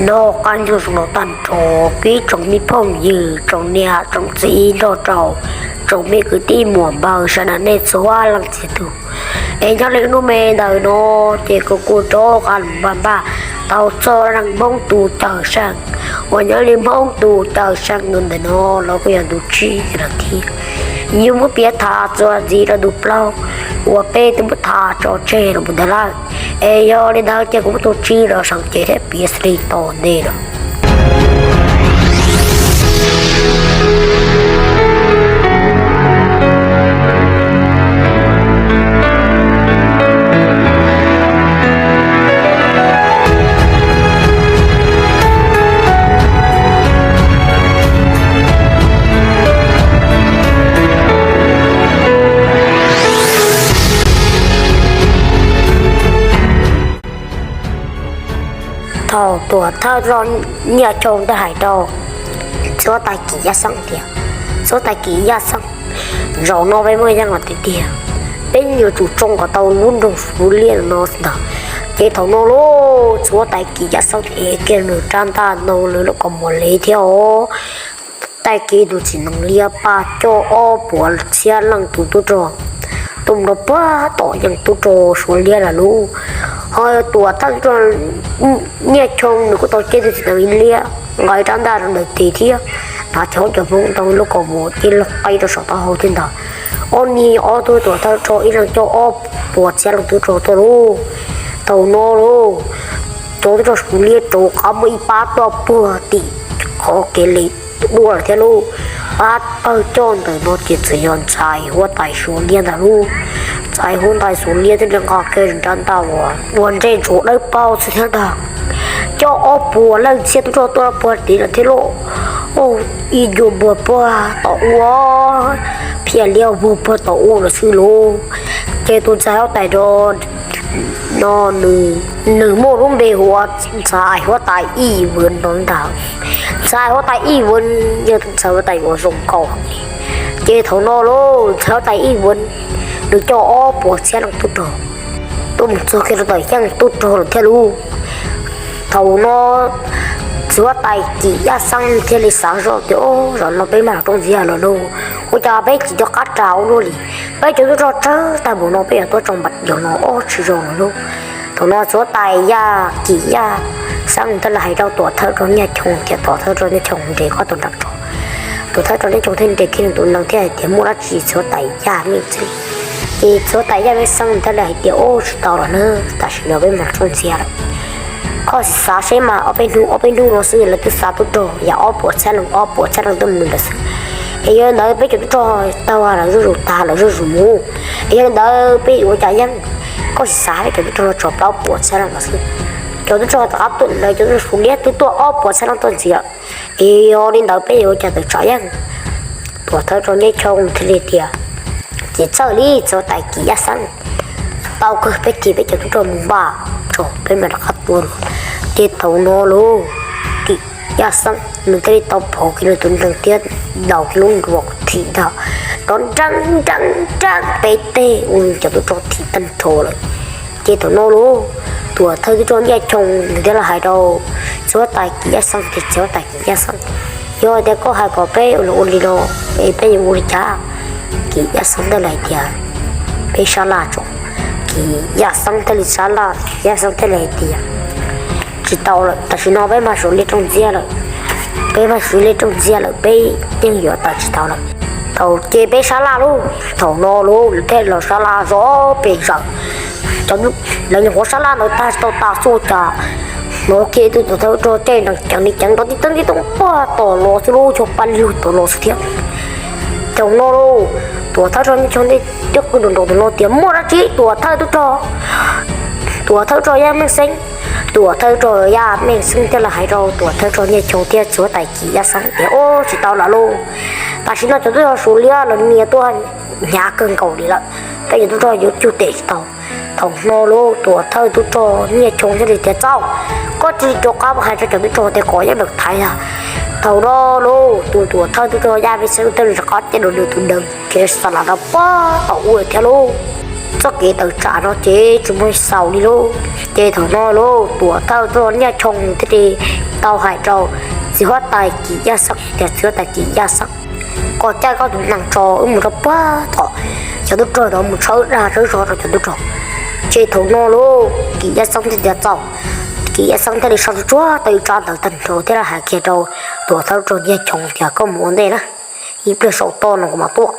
Nyob zoo tag nrho peb tsoom me phooj ywg, tsoom niam tsoom txiv nrog rau tsoom me kwv tij muam npawg sawv daws nej txhua leej txhua tus. Es nyob li hnub me ntawm no ces kuv kuj rov qab los npaj npaj tau txog zaj Hmoob tus cawm seej uas nyob li Hmoob tus cawm seej ntawm no los kuj yog ntu tsib lawm thiab. Yus muab piav tham txuas ntxiv rau ntu plaub uas peb twb muab tham tso tseg los mus ntawd lawm. Es yog li ntawd ces kuv muab tus tsib los sau cev thiab piav xws li tom ntej no. Thaum Tuam Thawj Roj Nyiaj Choo thiaj hais rau txiv huab tais Kim Yaj Xeeb tias, txiv huab tais Kim Yaj Xeeb, zaum no peb muaj yeej los tiag tiag, peb yuav tsum tsoo kom tau lub nroog Suav Liab no ntag. Ces thaum no lauj, txiv huab tais Kim Yaj Xeeb ev kiag nws rab ntaj ntoo lawv lub kaus mom liab thiab os, taij kiag tus txiv nees liab paj coj ob puas txhiab leej tus tub rog tuaj mus rau puag tom yeej tub rog Suav Liab lawm lauj. Ho Tuam Thawj Roj Nyiaj Choo nws kuj tau caij tus txiv nees liab nqa rab ntaj rau ntawm tes thiab hnav cov hauv cov hmoov ntoo lub kaus mom ces los qe rau saum taub hau thiab ntag. Ob niag ob tug tuam thawj rog ib leeg coj ob puas txhiab leej tub rog tuaj lauj. Thaum no lauj, cov tub rog Suav Liab rov qab muaj ib pab tuaj puag tim qhov kev li dua lawm thiab lauj. Pab pawg coj ntawm no ces txawm yog ntxhais huab tais Suav Liab ntag lauj. Ntxhais huab tais Suav Liab thiaj li nqa kiag rab ntaj uas ntsej ntsuav dawb paug xwb thiab ntag, coj ob puas leej txhiab tub rog tuaj puag tim lawm thiab lauj. Ib ncua npuag puag tom ub, phiaj liab npuag puag tom ub lawm xwb lauj. Ces tus ntxhais huab tais no, nws muaj lub npe hu ua ntxhais huab tais Ib Vwv no ntag. Ntxhais huab tais Ib Vwv yog tus ntxhais huab tais uas zoo nkauj heev li. Ces thaum no lauj, ntxhais huab tais Ib Vwv nws coj ob puas txhiab leej tub rog tuaj mus txog kiag rau tom yeej tub rog lawm thiab lauj. Thaum no txiv huab tais Kim Yaj Xeeb thiaj li xav zoj tias, Au, zaum no peb mam los rooj ntxias lawm lauj, ua cas peb tsis nco qab ras ua luaj li? Peb cov tub rog tsawg tag npaum no peb yuav tuaj tsoo npaum no ob tsis zoo lawm lauj. Thaum no txiv huab tais Yaj, Kim Yaj Xeeb thiaj li hais rau Tuam Thawj Roj Nyiaj Choo tias, Tuam Thawj Roj Nyiaj Choo, nres koj tus nram tso. Tuam Thawj Roj Nyiaj Choo thiaj nres kiag nws tus nees thiab hais tias, Muaj dab tsi txiv huab tais Yaj Meej Xeeb? Ces txiv huab tais Yaj Meej Xeeb thiaj li hais tias, Au, tsis tau los na, tam sim no peb mam los rooj ntxias lawm. Koj sim xav seb mas ob peb hnub ob peb hnub no xwb lawv twb xa tub rog yam ob puas txhiab leej ob puas txhiab leej tuaj mus lawm xwb. Es yog li ntawd peb cov tub rog tag lawm zuj zus tag lawm zuj zus mus, es yog li ntawd peb yuav ua cas yeej? Koj sim xav, peb cov tub rog tsuas plaub puas txhiab leej no xwb, cov tub rog tom qab tuaj lawm, cov tub rog Suav Liab twb tuaj ob puas txhiab leej tuaj ntxias, es yog li ntawd peb yuav ua cas tawm tsam yeej? Tuam Thawj Roj Nyiaj Choo thiaj li tias, Ces txawj li txiv huab tais Kim Yaj Xeeb, tau kawg, peb cia peb cov tub rog mus npaj tso, peb mam rov qab tuaj. Ces thaum no lauj, Kim Yaj Xeeb nws thiaj li tau phov kiag nws tus nees thiab daus kiag lub nruas thim ntag, rov nreeb nreeb nreeb peb teg ua cov tub rog thim tag nrho lawm. Ces thaum no lauj, Tuam Thawj Tub Rog Nyiaj Choo nws thiaj li hais rau txiv huab tais Kim Yaj Xeeb tias, Txiv huab tais Kim Yaj Xeeb, yog tias koj hais kom peb ua li no, es peb yuav ua li cas? Kim Yaj Xeeb thiaj li hais tias, Peb sab laj tso. Kim Yaj Xeeb thiaj li sab laj, Yaj Xeeb thiaj li hais tias, Tsis tau lawm, tam sim no peb mag Suav Liab rooj ntxiab lawm. Peb mag Suav Liab rooj ntxiab lawm, peb yeej yuav tawm tsis tau lawm. Thaum ces peb sab laj lauj, thaum no lauj, lawv thiaj los sab laj zov pes zaws. Cov, lawv nyuam qhuav sab laj ntawd tag tsis tau tas xwb cas hnov kiag ib tug Tuam Thawj Tub Rog caij nrees ceev li ceev nrov tib teeb tib toog puag tom los xwb lauj, cuag paj lug tom los xwb thiab. Thaum no lauj, Tuam Thawj Tub Rog Nyiaj Choo thiaj qw nrov nrov tom no tias, Muaj dab tsi Tuam Thawj Tub Rog? Tuam Thawj Tub Rog Yaj Meej Xeeb. Tuam Thawj Tub Rog Yaj Meej Xeeb thiaj li hais rau Tuam Thawj Tub Rog Nyiaj Choo thiab txiv huab tais Kim Yaj Xeeb tias, Ub, tsis tau lawm lauj, tam sim no cov tub rog Suav Liab lawv nias tuaj hnyav kawg nkaus li lawm, peb cov tub rog yuav cug tem tsis tau. Thaum no lauj, Tuam Thawj Tub Rog Nyiaj Choo thiaj li tias, Txaus, koj cia li rov qab mus hais rau cov tub rog tias kom yeej meem thaiv ntag. Thaum no lauj, tus Tuam Thawj Tub Rog Yaj Meej Xeeb thiaj li rov qab caij nws tus nees khiav xa las rau puag tom ub lawm thiab lauj. Txoj kev tawm tsam no ces tsis muaj xaus li lauj. Ces thaum no lauj, tuam thawj tub rog Nyiaj Choo thiaj li tau hais rau txiv huab tais Kim Yaj Xeeb tias, txiv huab tais Kim Yaj Xeeb, koj caij koj tus nees tso wb mus rau puag tom cov tub rog ntawd mus tshawb dag tshawb zog rau cov tub rog. Ces thaum no lauj, Kim Yaj Xeeb thiaj tias txaus. Kim Yaj Xeeb thiaj li sau tsuag tsuag tau ib tsab ntawv tag nrho thiab hais kiag rau tuam thawj tub rog Nyiaj Choo tias koj mus ua ntej na, ib pliag saum toj no kuv mam tuaj.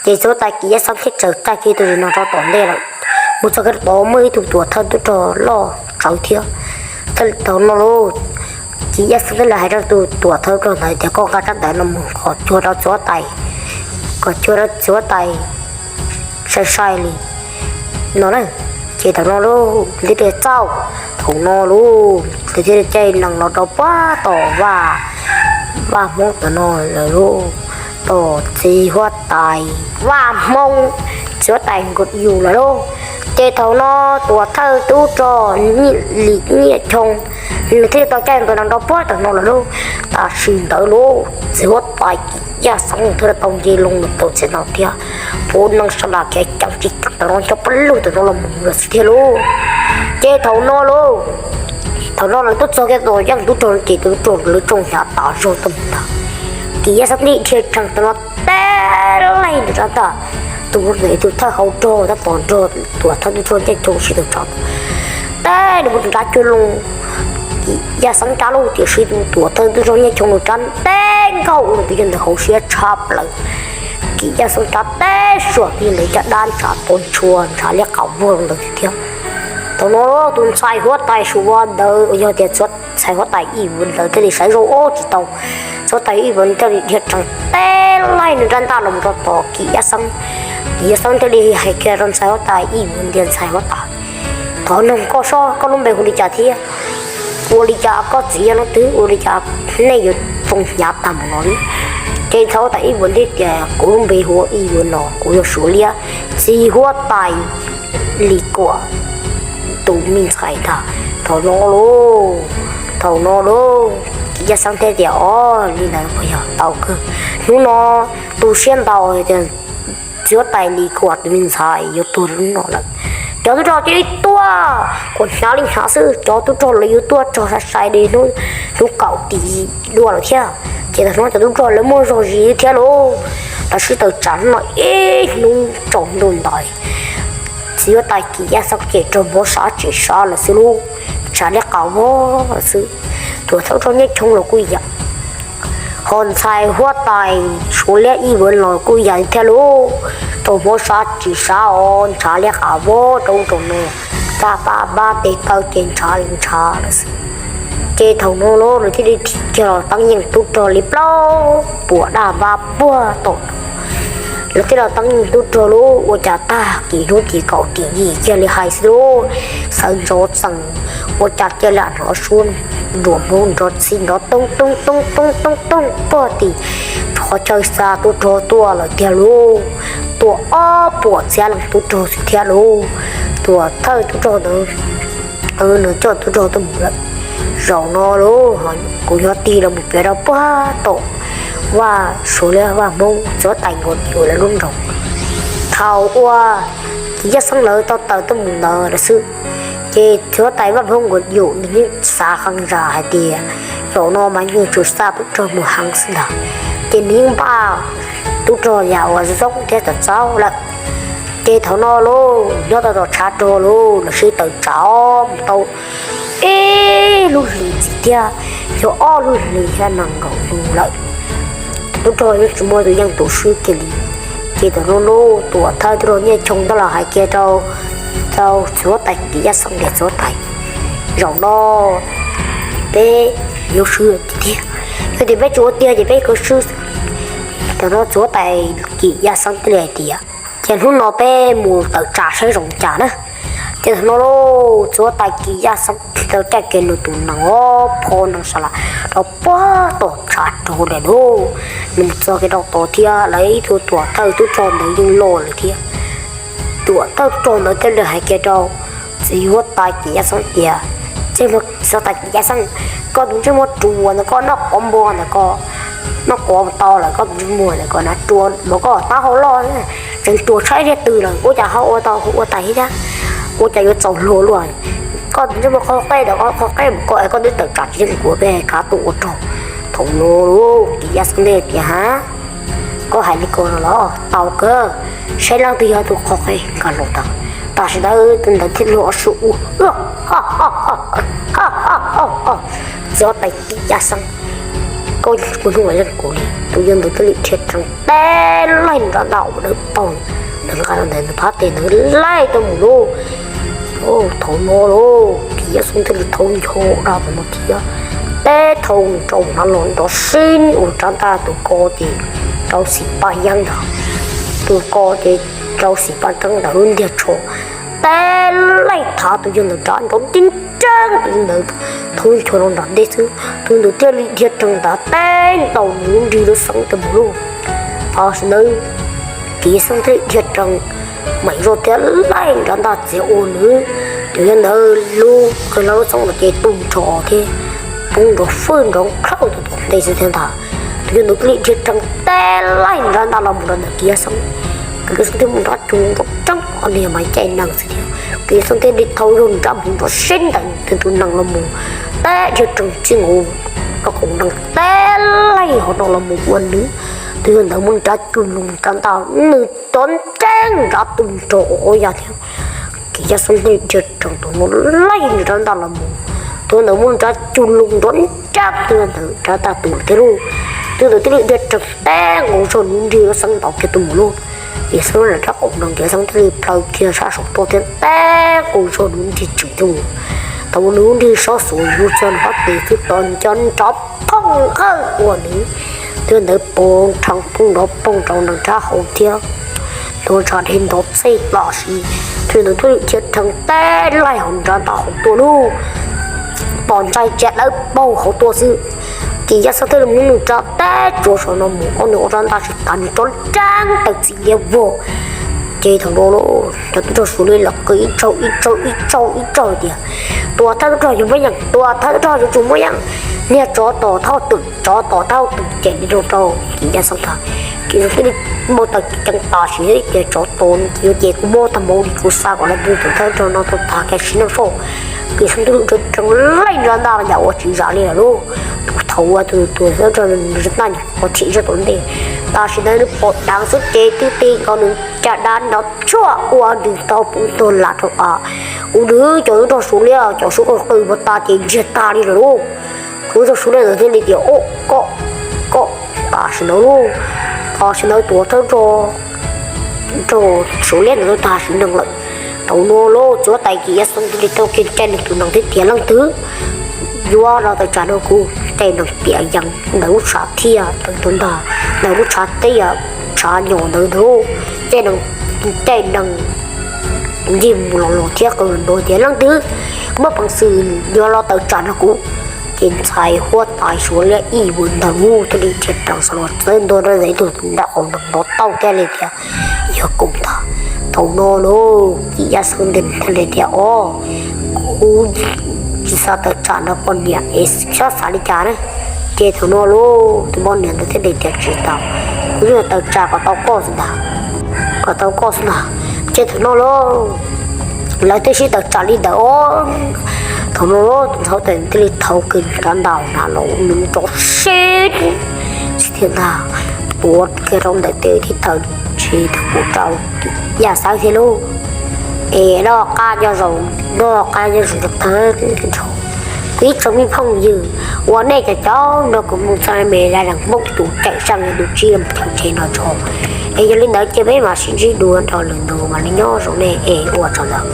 Ces txiv huab tais Kim Yaj Xeeb thiaj tsaws caij kiag tus nees no rau tom ntej lawm. Mus txog kiag rau tod muaj ib tug tuam thawj tub rog loj tsawv thiab. Thaum no lauj, Kim Yaj Xeeb thiaj li hais rau tus tuam thawj tub rog ntawd tias koj nqa tsab ntawv no mus kom cuag rau txiv huab tais, kom cuag rau txiv huab tais sai sai li no na. Ces thaum no lauj, nws thiaj li txaus. Thaum no lauj, nws thiaj li caij nees los rau puag tom vaj, vaj Hmoob tom no lawm lauj, tom txiv huab tais vaj Hmoob, txiv huab tais Nkauj Yus lawm lauj. Ces thaum no tuam thawj tub rog Lim Nyiaj Choo nws thiaj li tau caij ntawd los rau puag tom no lawm lauj. Tam sim ntawd lauj, txiv huab tais Kim Yaj Xeeb thiaj li tau nce loo los tau txiv no thiab, puav nees sa las khiav ceev tsis ceev tom no coj pab lug tom no los mus lawm xwb thiab lauj. Ces thaum no lauj, thaum no lawv tuaj txog kiag tom yeej tub rog ces tus tub rog lawv tsoo hnyav tas zog tuaj mus ntag. Kim Yaj Xeeb thiaj dhia rhees tom no teb laig nws rab ntaj. Tus ntawd tus thawj hauv rog tab tom nrog tuam thawj tub rog Nyiaj Choo sib tawm tsam, teb nws mus rau nrab cuag loo Kim Yaj Xeeb rab lauj, tiam sis tus tuam thawj tub rog Nyiaj Choo nws rab teb nkaug ua tus yawg ntawd hauv siab tshab plaws. Kim Yaj Xeeb rab teb suam tig ntawd caj dab ntshav tau ntshua ntshav liab qab vuag ntawd thiab. Thaum no tus ntxhais huab tais Suav ntawd uas yog tias ntxhais huab tais Ib Vuv ntawd thiaj li saib zoo ua tsis tau. Ntxhais huab tais Ib Vuv thiaj li dhia rhees teb laig nws rab ntaj los rau tom Kim Yaj Xeeb. Kim Yaj Xeeb thiaj li hais kiag rau ntxhais huab tais Ib Vuv tias ntxhais huab tais, thov noog koj sob, koj lub npe hu li cas thiab? Ua li cas koj txiv yog leej twg? Ua li cas nej yuav tsoo hnyav tag npaum no li? Ces ntxhais huab tais Ib Vuv thiaj tias kuv lub npe hu ua Ib Vuv no, kuv yog Suav liab txiv huab tais Lis Kuam tus me ntxhais ntag. Thaum no lauj, thaum no lauj, Kim Yaj Xeeb thiaj tias o, li ntawd puas yog? Tau kawg. Hnub no tu siab ntau tias txiv huab tais Lis Kuam tus me ntxhais yuav tuag hnub no lawm. Cov tub rog cia li tuaj kuas hnyav li hnyav xwb, cov tub rog lawv yuav tuaj rog sai sai li hnub, hnub kaum tim dua lawm thiab. Ces thaum no cov tub rog lawv muaj zog zis thiab lauj, lawv sib tawm tsam hnub no ib hnub tsaus ntuj ntais. Txiv huab tais Kim Yaj Xeeb ces raug mob sab tsis sab lawm xwb lauj, ntshav liab qab vog xwb. Tuam thawj tub rog Nyiaj Choo los kuj yam, ho ntxhais huab tais Suav liab Ib Vuv los kuj yam thiab lauj, raug mob sab tsis sab os, ntshav liab qab vog rau ub rau no, kaj pab pab tes taw ces ntshav li ntshav lawm xwb. Ces thaum no lauj, lawv thiaj li thim kiag los teeb yeej tub rog li plaub puas daj vab puag tom no. Lawv thiaj los teeb yeej tub rog lauj, ua cas tag kis hnub tim kaum tim yim kiag li hais xwb lauj, sawv ntxov txees, ua cas cia li hnov suab nruas hmoob nrov txhij nrov tooj tooj tooj tooj tooj tooj puag tim qhov chaw xa tub rog tuaj lawm tiag lauj. Tuaj ob puas txhiab leej tub rog xwb thiab lauj. Tuam thawj tub rog ntawd nws coj tub rog tuaj mus lawm. Zaum no lauj, kuv yuav tig los mus piav rau puag tom Vaj Suav liab Vaj Hmoob txiv huab tais Nkuas Yum lawv lub nroog. Thaum uas Yaj Xeeb lawv tau tawm tuaj mus ntawd lawm xwb, ces txiv huab tais Vaj Hmoob Nkuas Yum nws yeej xav qee zag hais tias zaum no mas yeej tsuas xa tub rog mus heev xwb ntag, ces nws yeej npaj tub rog yam uas zoo thiab txaus txaus lawm. Ces thaum no lauj, nyob tau tom tshav rog lauj, lawv sib tawm tsam mus tau ib lub hlis thiab, yog ob lub hlis thiab nees nkaum lub lawm, tub rog yeej tsis muaj tus yeej tus swb kiag li. Ces thaum no lauj, tuam thawj tub rog Nyiaj Choo thiaj los hais kiag rau, rau txiv huab tais Yaj Xeeb tias txiv huab tais, zaum no peb yuav swb tiag tiag, yog tias peb tsis ua tiag ces peb yuav swb. Thaum no txiv huab tais Kim Yaj Xeeb thiaj li hais tias ces hnub no peb mus tawm tsam saib zoo cas na. Ces thaum no lauj, txiv huab tais Kim Yaj Xeeb thiaj tau caij kiag nws tus nees, pho nees sa las rau puag tom tshav rog lawm lauj. Nws mus txog kiag rau tod thiab lawv ib tug tuam thawj tub rog ntawd yeej loj lawm thiab. Tuam thawj tub rog ntawd thiaj li hais kiag rau txiv huab tais Kim Yaj Xeeb tias, txiv huab tais Kim Yaj Xeeb, koj tus ntsej muag ruam ntawm koj, noj qov npua ntawm koj, Noj quav tau lawm koj tus ntsej muag lawm kom hnav rua mas koj tab hau loj, tseem rua tshaib thiab tw lawm ua cas ho ua tau ua tais thiab, ua cas yuav txaus luag luaj. Koj tus ntsej muag qhov qeb ntawm koj qhov qeb mus koj es koj twb tawm tsam tsis yeej kuav peb kav tuaj ua rog. Thaum no Kiv Yaj Xeeb thiaj tias, ha, koj hais li ko no los tau kawg, saib leej twg yog tus qhov qeb nkag los tag. Tam sim ntawd tus ntawd thiaj li ob sub ua txiv huab tais Kiv Yaj Xeeb, koj ua hnub ua yeej kuv li. Tus yawg ntawd thiaj li dhia tsees teb laij nrad ntag ua dawb paug, nws nqa rau ntawd nws phab tes ntawd laij tuaj mus lauj. Thaum no lauj, Kiv Yaj Xeeb thiaj li thaub ncho rau tus no thiab teb thau mus rau hnav los nrov sib ua rab ntaj, tus ko ces rau xim paj yeeb ntag, tus ko ces rau xim paj teeb ntawd lub ntiag tsho. Teb laij thav tus yawg ntawd nrad nrov nti nreeb, tus yawg ntawd thaub ncho rau nram ntej xwb, tus ntawd thiaj li dhia tsees ntav teb ntaus nws lub nrig lub xeeb rau mus lauj. Tam sim ntawd Kiv Yaj Xeeb thiaj li dhia tsees mam zoj thiab laij nrad ntaj txiav ua nws. Tus yawg ntawd lub qe hlo lub xeeb no ces tu nrho thiab poob nrov fwj nrov nkhawj tus tom ntej xwb thiab ntag. Tus yawg ntawd thiaj li dhia tsees teb laij nrad ntaj los mus rau ntawm Kiv Yaj Xeeb. Kiv Yaj Xeeb thiaj mus nrov cuag nrov tseeb, ob niag mas caij nees xwb thiab. Kiv Yaj Xeeb thiaj li thau zog nrad mus nrov sib ntawm tus nees los mus, teb dhia tsees txij nkaus rau qoom nees teb laij hauv no los mus ua nws. Tus yawg ntawd muab nrad cug lug rab ntaj, nws rov nreeb nrad tu nrho ua ya thiab. Kiv Yaj Xeeb thiaj li dhia tsees tus no laij rab ntaj los mus, tus ntawd muab nrad cug lug nrov nreeb tus ntawd rab ntaj tu lawm thiab lauj. Tus ntawd thiaj li dhia tsees teb nkaus zog nws lub nrig lub xeeb ntaus kiag tuaj mus lauj. Kiv Yaj Xeeb lam rab qoom nees, Kiv Yaj Xeeb thiaj li plhaw kiag sab saum toj thiab teb nkaus zog nws lub nrig tswm tuaj mus. Thaum uas nws lub nrig sab xuav yus txog nws pob tes xwb tos nco nrov phooj nqawj ua nws, tus ntawd poob rhees poob nrov poog rau nram nrab hauv thiab. Tus ntsa dheev nrov txej tam sim, tus ntawd thiaj li dhia tsees teb laij hauv nrad ntaj hauv tuaj lauj. Pom ntshai cia dawb paug hauv tuaj xwb. Kiv Yaj Xeeb thiaj li muab nws rab teb tsuav saum no mus, ob nws ua rab ntaj tsis tas nws rov nreeb tawm txim liab vog. Ces thaum no lauj, cov tub rog Suav li los qw ib tsaug ib tsaug ib tsaug ib tsaug tias, tua thawj tub rog yuav muab yeej, tua thawj tub rog yuav tsum muab yeej, niag tsov tom thauj twm, tsov tom thauj twm cem li no rau Kiv Yaj Xeeb tag. Kiv Yaj Xeeb thiaj li npau taws ceev tam sim thiab tias tsov tom yuav cem kuv muab tag npaum li kuv xa kom leej twg tus thawj tub rog no tau tag kiag sim neej soj. Kiv Yaj Xeeb thiaj li dhia tsees laij nrad ntaj yam ua tsis zam li lawm lauj. Tus thaum uas tus tus thawj tub rog nws ntaj nyuam qhuav thim zog tom ntej, tam sim ntawd nws pom deev xwb ces twb ti nkaus nws caj dab nrov tshuaj ua nws tau poob tuag lam rau av. Ua nws cov tub rog Suav li, cov Suav qw qw npau tas ces ntsiag tag li lawm lauj. Cov tub rog Suav li ntawd thiaj li tias, o, koj, koj, tam sim ntawd lauj, tam sim ntawd tus thawj tub rog Suav li ntawd tag sim neej lawm. Thaum no lauj, txiv huab tais Kiv Yaj Xeeb thiaj li tau kiag caij nws tus nees thiab tias, leej twg yuav los tawm tsam rau kuv? Caij nees piam yees ntawm lub tshav thiaj tawm tuaj ntag, ntawm lub tshav teb, tshav nyom ntawd ntag, caij nees, caij nees ncig mus los los thiab qw nrov tias, leej twg muaj peev xwm yuav los tawm tsam rau kuv? Ces ntxhais huab tais Suav li ib vuag ntag lauj thiaj li dhia tsees xav los txawb ntua rau ntawm ib tug nram qaum nrov tau thiaj li tias, yog kuv ntag. Thaum no lauj, Kiv Yaj Xeeb thiaj li tias, o, kuv tsis xav tawm tsam rau poj niam es tsis xav li cas na. Ces thaum no lauj, tus poj niam ntawd thiaj li tias, tsis tau, kuv yeej tawm tsam kom tau koj xwb ntag, kom tau koj xwb ntag. Ces thaum no lauj, lawv thiaj sib tawm tsam li ntawd os. Thaum no lauj, tus ntxhais huab tais thiaj li thau kiag rab ntaj hnav los nws rov sib txiv thiab ntag, tuav kiag rau ntawm tes thiab taw, tsis tau pub rau Yaj Xeeb thiab lauj. Es noj qab nyob zoo, noj qab nyob zoo rau tag nrho kuv ib tsoom me phooj ywg uas nej cov caum nrog kuv mus txog me laj lees Hmoob tus tseem seej tus tsib mus txog tsev no tso. Es yog li ntawd ces peb mam sib ntsib dua rau lwm ntu, mam li nyob zoo nej es ua tsaug ntau.